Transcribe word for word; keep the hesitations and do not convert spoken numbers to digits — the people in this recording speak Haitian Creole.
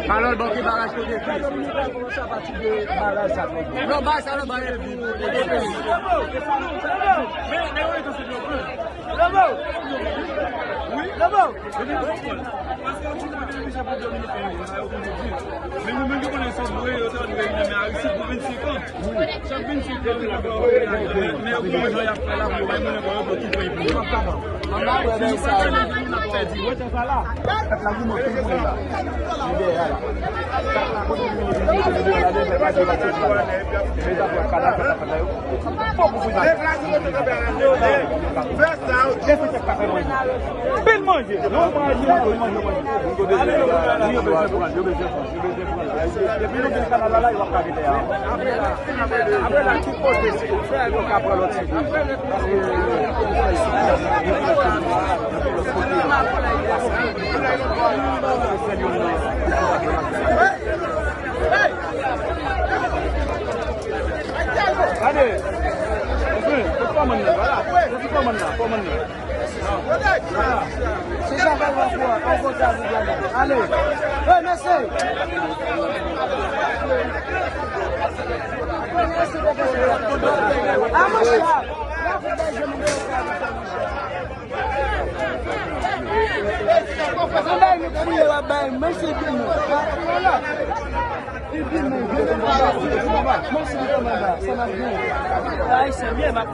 Kalòl, bon, ki baraj kote fi? Non, baraj sa, non, baraj. Men nou menm ki konnen se dwe, yo ta dwe nan men Aristide pou vennsenk an. Chak vennsenk an, men yo gen yon jan y ap fè la pou yo bay moun ankò, yo tou pran pou yo. Si nou pa fè nou, nou ap pèdi. Pil manje. Depi nou vin kanal la, la, yo ap ka rete a. Apre la, ki kote si ou fè, yo ka pran lòt site. Paske Gade. Anfen, se kòmann nan, vwala. Se ti kòmann nan, kòmann nan. Se sa k ap fè ankò sa, ale. Wi, mèsi. A, monchè. Sa bay nou kriye w ap bay, men se di nou. Li di nou, men se di kòmandan, sa n ap di. Ayisyen byen, m ap